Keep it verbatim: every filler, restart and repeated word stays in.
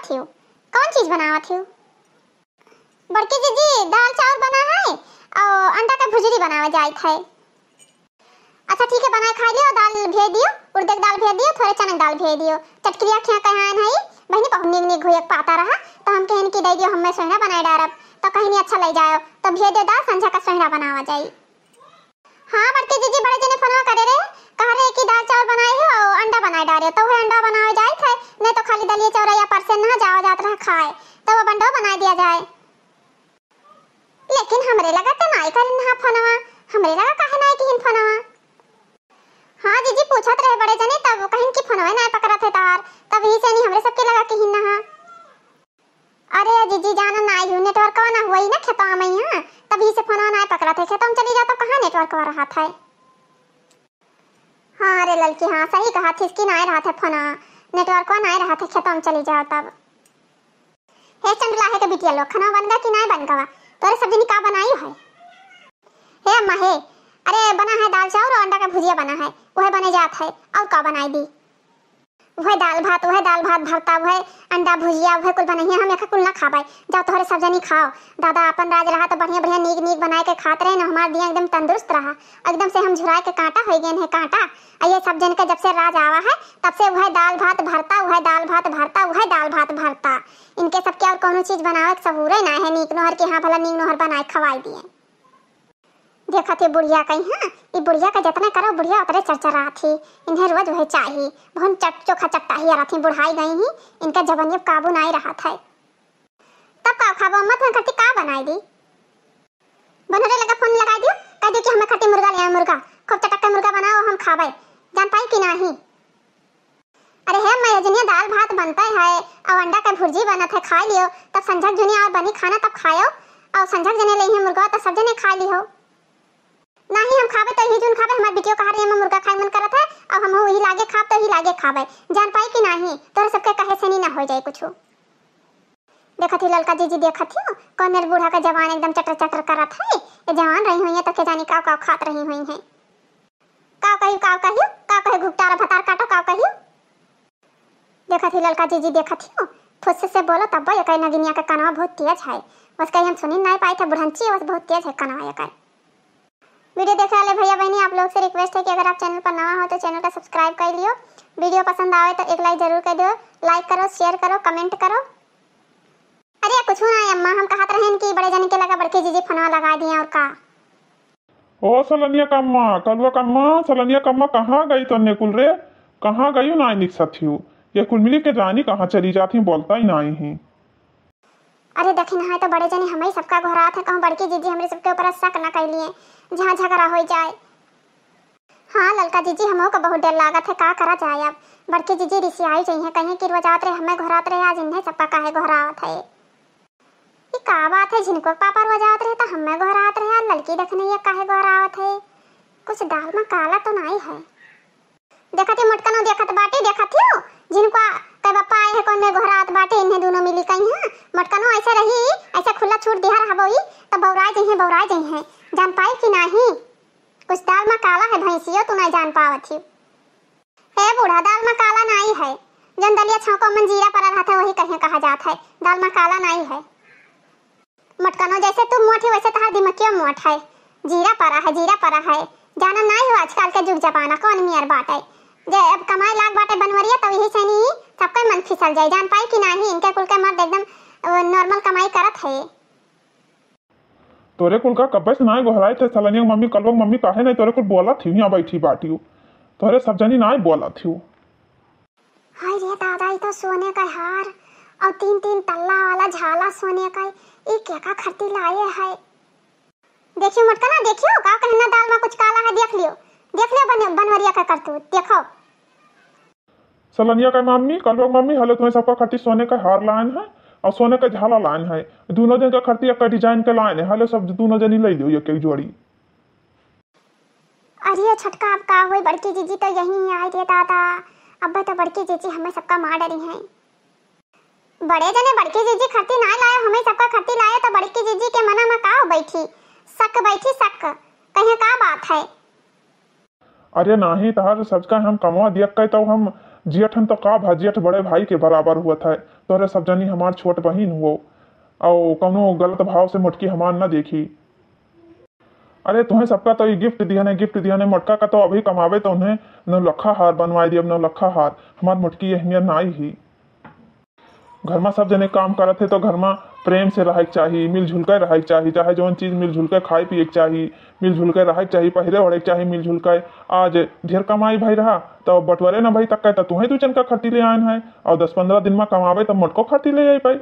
थियो, कौन चीज बनावत हियो? बड़की जीजी, दाल चाउर बना है और अंडा का भुजरी बनावे जाइत है। अच्छा ठीक है, बनाए खाई लियो, दाल भेज दियो, उड़द के दाल भेज दियो, थोड़े चना के दाल भेज दियो। चटकिरिया खिया कहाँ है बहिनी, बहुत नीक नीक घोयक पाता रहा, तो हम कहन कि दे दियो, हमें सोहरा बनाए डारब, तो कहीं नहीं अच्छा ले जाओ, तो भेज दियो दाल, संझा का सोहरा बनावा जाई। हाँ बड़की जीजी, बड़े जने फोनवा करे रहे, कह रहे कि दाल चाउर बनाए हो और अंडा बनाए डारे, तो वह अंडा बनावे जाइत है, नहीं तो खाली दलिया चाउर या परसे ना जावा जात रहा खाए, तो वो अंडा बनाए दिया जाए। लेकिन हमरे लगा तो नाई करिन हा फोनवा, हमरे लगा काहे नाई किहिन फोनवा? हाँ जीजी, पूछत रहे बड़े जने, तब कहिन कि फोनवा नाई पकड़त है तार, तब ही से नहीं हमरे सबके लगा किहिन ना हा। अरे जीजी, जाना नाई हूँ, नेटवर्कवा ना हुआ ही ना खेतवा में यहाँ, तब ही से फोनवा नाई पकड़त है। खेतवा में चली जाओ तो कहाँ नेटवर्कवा रहत है? हाँ रे ललकी, हाँ सही कहा थिस कि नाई रहत है फोनवा, नेटवर्कवा नाई रहत है, खेतवा में चली जाओ तब। हे चंडलाहे के बिटिया लोग, खाना बन गवा कि नाई बन गवा? तोरे सब जनी का बनाई है? हे अम्मा हे, अरे बना है दाल चाउर और अंडा का भुजिया बना है, वह बने जात है, और का बनाई दी? वह दाल भात, वह दाल भात भरता, वह अंडा भुजिया, वह कुल बनइया, हम एका कुल ना खाबै। जाओ तोहरे सब जनी खाओ। दादा अपन राज रहा तो बढ़िया बढ़िया नीक नीक बनाए के खात रहे न, हमार दिया एकदम तंदुरुस्त रहा, एकदम से हम झुराए के कांटा होइ गए हैं कांटा। आ ये सब जन के जब से राज आवा है तब से वह दाल भात भरता, वह दाल भात भरता, वह दाल भात भरता। इनके सबके और कौनो चीज बनावे के सहूरे ना है नीक नोहर के, हाँ भला नीक नोहर बनाए खवाई दिए। देखत ही बुढ़िया कही, हाँ, ई बुढ़िया का जतने करो बुढ़िया उतरे चरचरात ही। इन्हें रोज वही चाही, बहुत चट चोखा चट्टाही रहत ही, बुढ़ाई गई ही, इनका जबनिया काबू नाई रहत है। तब का खाबो अम्मा, तुम खातिर का बनाई दी? बनरे लगा फोन लगाई दियो, कह दियो कि हमें खातिर मुर्गा ले आओ, मुर्गा, खूब चटक के मुर्गा बनाओ, हम खाबे, जान पाई कि नाही? अरे हे अम्मा, यजनिया दाल भात बनता है और अंडा के भुर्जी बनत है, खाई लियो, तब संझक जुनिया और बनी खाना तब खायो, और संझक जने ले ही मुर्गा तब सब जने खाई लियो। नाही हम खाबे तो ही जुन खाबे, हमार बिटियो कहा रही है, "अम्मा मुर्गा खाए मन करत है, अब हम वही लागे खाब तो ही लागे खाबे।" जान पाई कि नाही, तोहरे सबके कहे से नहीं ना हो जाए कुछ। देखत ही ललका जीजी, देखत ही कौन मेरे बूढ़ा का जवान एकदम चटर चटर करत है, ये जवान रही हुई है तो के जानी काव काव खात रही हुई है। काव कही, काव कही, काव कही, घुघटारा भतार काटो, काव कही। देखत ही ललका जीजी, देखत ही फुस से बोलो तब ये कहे नगिनिया का कनवा बहुत तेज है, बस कहीं हम सुनी नहीं पाई थे बुढ़ंची, बस बहुत तेज है कनवा ये कहे। वीडियो देखे वाले भैया बहनी, आप लोग से रिक्वेस्ट है कि अगर आप चैनल पर नवा हो तो चैनल का सब्सक्राइब कर लियो। वीडियो पसंद आवे तो एक लाइक जरूर कर दियो। लाइक करो, शेयर करो, कमेंट करो। अरे कुछ ना अम्मा, हम कहत रहेन कि बड़े जने के लगा बड़की जीजी फोनवा लगा दिए और का। ओ सलनिया कम्मा, कलुआ कम्मा, सलनिया कम्मा, कहाँ गई तन्ने कुल रे? कहाँ गई? ना निकसत हियो। ये कुल मिली के जानी कहाँ चली जाती, बोलता ही नहीं है। अरे देखिन, हाँ तो बड़े जने हमें सबका घोरात है, कहूँ बड़की जीजी हमरे सबके ऊपर शक न कैलिए, जहाँ झगड़ा हो जाए। हाँ ललका जीजी, हमहू का बहुत डर लागत है, का करा जाए अब। बड़की जीजी रिसियाई जइहे, कहीं कि रोजात रहे हमें घोरात रहे, आज इन्हें सबका काहे घोरात है। ई का बात है, झिनको के पापा रोजात रहे तो हमें घोरात रहे, आज ललकी देखने ये काहे घोरावत है? कुछ दाल में काला तो नहीं है। देखत ही मोटकनो देखत बाटी, देखत ही झिनका के बापा आए है कौन में घोरात बाटी, इन्हें दोनों मिली कहीं है। मोटकनो ऐसे रही, ऐसे खुला छूट दिहा रहबो ई, तब बौराए जइहे, बौराए जइहे। जान पाई कि नाही? कुछ दाल में काला है भैंसियो, तू नहीं जान पावत ही। हे बूढ़ा, दाल में काला नाही है, जौन दलिया छौंको मन जीरा परा रहत है, वही कहीं कहा जात है, दाल में काला नाही है। मोटकनो जैसे तू मोट ही, वैसे तहार दिमकियो मोट है। जीरा परा है, जीरा परा है। जाना नाई हो आजकल के जुग जमाना कौन मियर बाटे। जे अब कमाए लाग बाटे बनवरिया, तो यही से नहीं सबके मन फिसल जाए। जान पाई कि नाही, इनके कुल के मर्द एकदम, अ, नॉर्मल कमाई करत है। तोरे कुल का कब्बे से नाई गोहराए थे सलनिया मम्मी, कलवा मम्मी काहे नहीं तोरे कुल बोला थी, यहाँ बैठी बाटियो। तोरे सब जनी नाई बोला थी। हाय रे दादा, ई तो सोने का हार और तीन तीन तल्ला वाला झाला सोने का, ई केका खरती लाए है? देखियो मोटकना, देखियो, का कहना दाल में कुछ काला है, देख लियो, देख लियो बन-, बनवरिया का करतूत, देखो। सलनिया का मम्मी, कलवा मम्मी, हलो तुम्हें सबका खातिर सोने का हार लाइन है और सोने का झाला लाइन है, दोनों जन का खातिर एक design का लाइन है, हलो सब दोनों जनी ले लियो एक एक जोड़ी। अरे छोटका, अब का होई, बड़की जीजी तो यहीं आई रे दादा, अब तो बड़की जीजी हमें सबका मार डरी हैं। बड़े जने बड़की जीजी खरती ना लायो, हमें सबका खरती लायो, तो बड़की जीजी के मना में का हो बैठी, शक बैठी शक, कहीं का बात है। अरे नाही, तहार सबका हम कमवा दिया कहे, तो हम जेठ हन तो का भा, जेठ बड़े भाई के बराबर हुवत है। तोहरे सब जनी हमार छोट बहिन हुवो, अउ कउनो गलत भाव से मोटकी हमार न देखी। अरे, तुहें सबका तो ई गिफ्ट दिहन है, गिफ्ट दिहन है, मोटका का तो अभी कमावे तो उन्हें नौलखा हार बनवाए दियब, नौलखा हार। हमार मोटकी यह नियर नाई ही। घर मा सब जने काम करत है तो घर मा प्रेम से रहे के चाही, मिलजुल के रहे के चाही, चाहे जौन चीज मिलजुल के खाए पिए के चाही, मिलजुल के रहे के चाही, पहिरे ओढ़े के चाही मिलजुल के। आज ढेर कमाई भई रहा तो बटवरे न भई तक के तो तुहें दू जन का खर्ची ले आयन है, अउ दस पन्द्रह दिन मा कमावे तो मोटको खर्ची ले आई पाई।